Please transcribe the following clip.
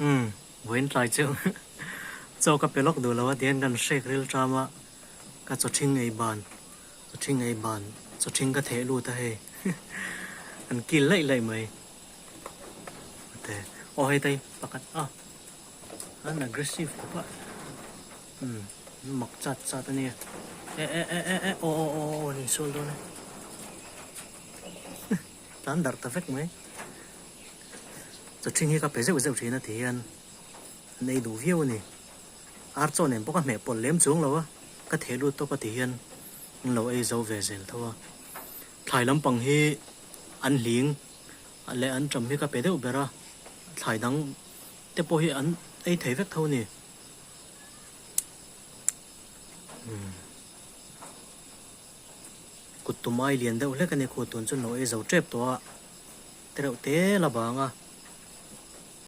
Umm vawiin tlai chu chaw ka pe lawk duh lo a tihian kan hrek ril ṭam a, ka chaw ṭhing ei ban, chaw ṭhing ei ban, chaw ṭhing ka theh lut a hei an kil laih laih mai. Te aw hei tai pakhat a an aggressive khawp a umm mak chat chat a nia e e e e e aw aw aw aw an insual dawn e tlan darh ta vek mai. Chawṭhing hi ka pe zeuh zeuh ṭhin a ti hian an ei duh viau a ni. Ar chaw nen pawh ka hmeh pawlh lem chuang lo a, ka theh lut tawp a ti hian an lo ei zo ve zel tho a. Thlai lampang hi an hling leh an ṭam hi ka pe deuh ber a, thlai dang te pawh hi an ei thei vek tho a ni. Umm. Kut tum ai lian deuh hlek a ni, kut tun chu an lo ei zo ṭep tawh a. Tereuh te la bang a.